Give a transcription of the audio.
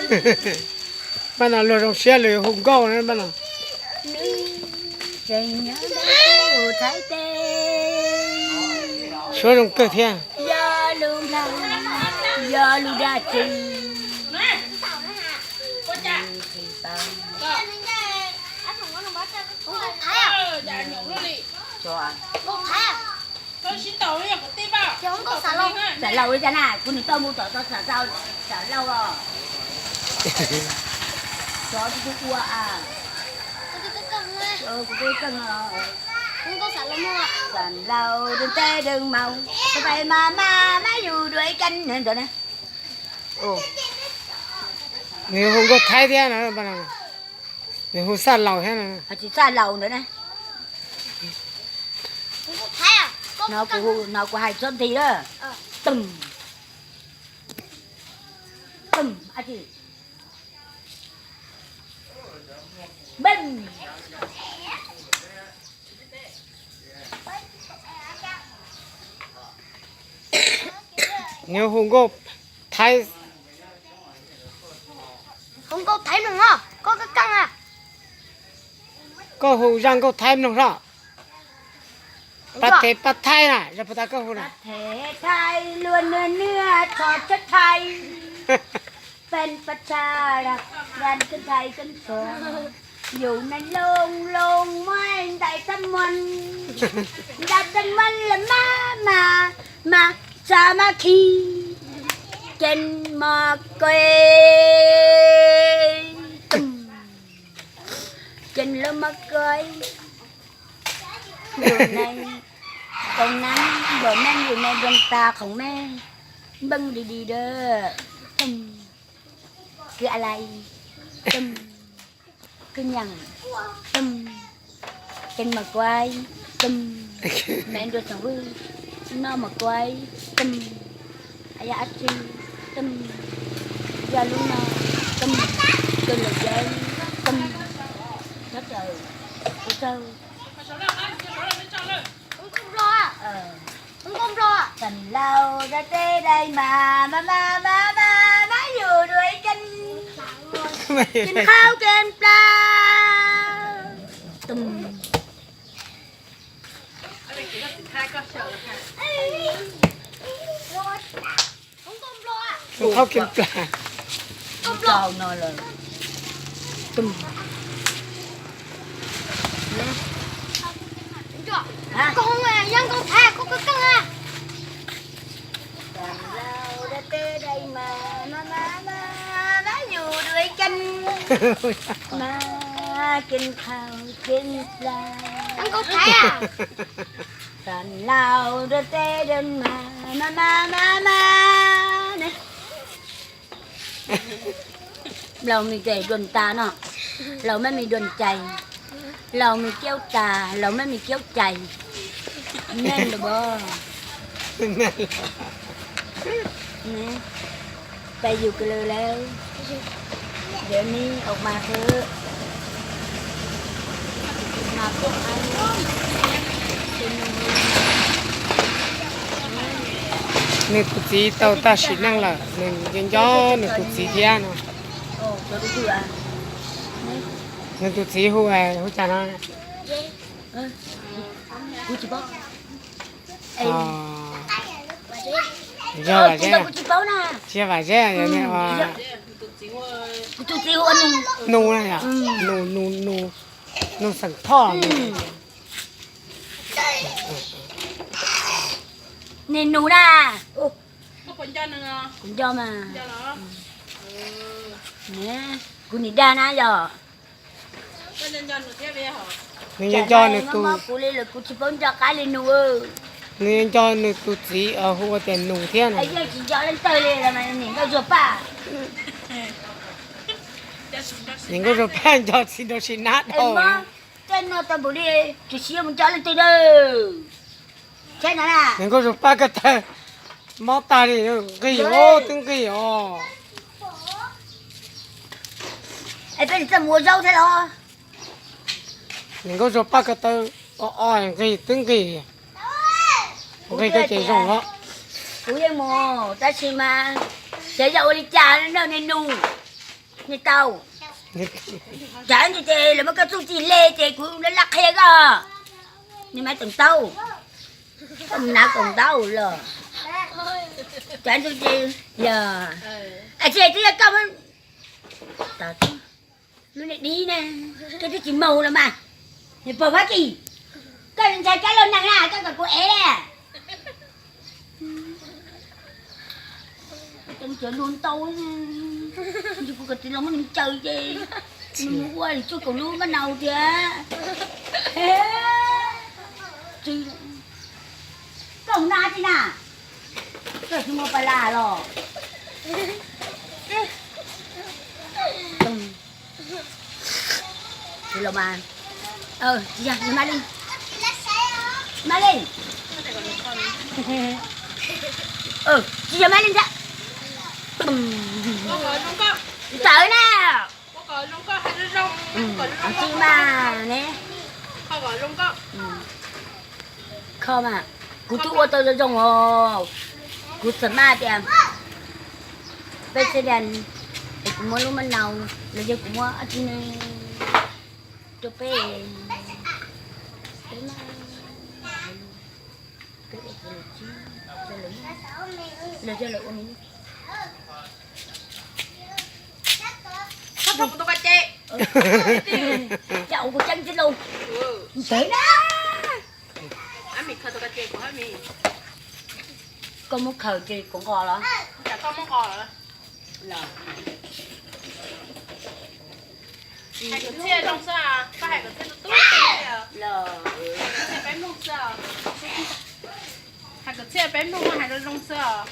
Npaj no luag zoo siab lawv hu nkauj na npaj no. Nws tseem nyob ntawm kuv Thaib teb. Suab zoo kawg thiab. Yog lub nplog, yog lub dab tsi. Xam laus li cas na, kuv nws tau mus tom tau xam laus os. Xyov tus twg ua a. Kuv twb keej os. Xam laus deeg teb deeg maus, pais mas mas mas yus dua ib kab ntawd na. Nws hu nkauj Thaib thiab na, nws hu xam laus thiab na. Tsis xam laus ntawd na. No kuv hais txhob nthi lawm. Tum, tum, a tsi, bem. Nws hu nkauj Thaib. Hu nkauj Thaib mloog os, koj keej keej a. Koj hu zaj nkauj Thaib mloog soj. Pab them pab Thaib na, zaj pab Thaib koj hu na. Pab them Thaib luag nuag nuag txhos tshab Thaib. Peb pab tshab rag, rag keeb Thaib keeb Suav. Yus neeg loo loo muaj ntais thab muag, ntais thab muag los mas mas mas txav mas khi. Ces mos koj, ces lub mos koj, yus neeg, khoom neeg yus neeg dua tas khoom me, npeej di di dawb, kwv a lai, kwv nyaam, ces mos koj, me nrua xeem vwj, noj mos koj, yog dab tsi, yog lub no, kawg lawm yawg, nyob raws, ua tsaug. Xam laus dab teb dai mas mas mas mas mas mas yus dua ib kab, kev qhau kev pla. Kev qhau kev pla. Xam laus dab teb dai mas mas mas mas mas yus dua ib kab, mas kev qhau kev pla. Xam laus dab teb dai mas mas mas mas mas ne. Laus mis tes duas tas no, laus mej mis duas cais, laus mis kiaub tas, laus mej mis kiaub cais. Neeg los, peb yus kws lawm, dev mi aus mas xwb. Nws tus txiv tau tag sim neej lawm, nws nco nws tus txiv thiab no. Nws tus txiv hu, hu cas no? Yog Vam Zeb, tsis yog Vam Zeb, Nus na, Nus, Nus, Nus xeem Thoj. Niag Nus na, kuv nco mas, kuv nim dag na yog. Nws nco nws tus, kuv li lawm kuv tsis paub nco qab li Nus. Nws nco nws tus txiv hu ua tias Nus thiab. Yeej tsis nco leej twg li, niam Nkauj Zuag Paj. Niam Nkauj Zuag Paj nco txiv rau sim nab dhau. Tej no tau npaum li, tsis siab mus nco leej twg na. Niam Nkauj Zuag Paj ko taw mob tag li, nqig os, twb nqig os. Es peb txawj mus ua zaub thiab los? Niam Nkauj Zuag Paj ko taw o o nqig twb nqig, nqig ko ces zoo os. Kuv yeej mus tab sis mas xyov yog ua li cas nrog niag Nus. Niag tau, cov ntawd ces lawv muab koj txuj ci le ces kuv laj laj qhia koj. Niag maiv teem taub, koj mus hnav koom ntaub los. Cov ntawd ces yog, tsis yog koj, lub niag dib na, koj twb tsis mus los mas. Niag pog Fab Kis, koj ntshai kab laug neeg na koj kom kuv ev li. Cov luag ntau, kuv kom txiv laus muab nws caw ces nws mus ua tsuj kaum lub mab nau thiab. Koj mus noj dab tsi na? Koj tsis muaj pas las los? Tsis los mas. Tsis yog, Mab Li. Mab Li. Tsis yog Mab Li thiab. Txawv na. Tsis mas ne. Kho mas, kuv twb ua tau zoo zoo os. Kuv xam maj tias peb txhia das es kuv muab lub mab nau los yog kuv muab dab tsi ne rau peb, peb maj, peb ua kuv lus tsib, los yog lawv ua me, cas ua kuv tseeb tib lus ntawd na. Koj muab khaws ces kuv nqos los? Hais kom txhiaj peb mloog hais zoo zoo xwb.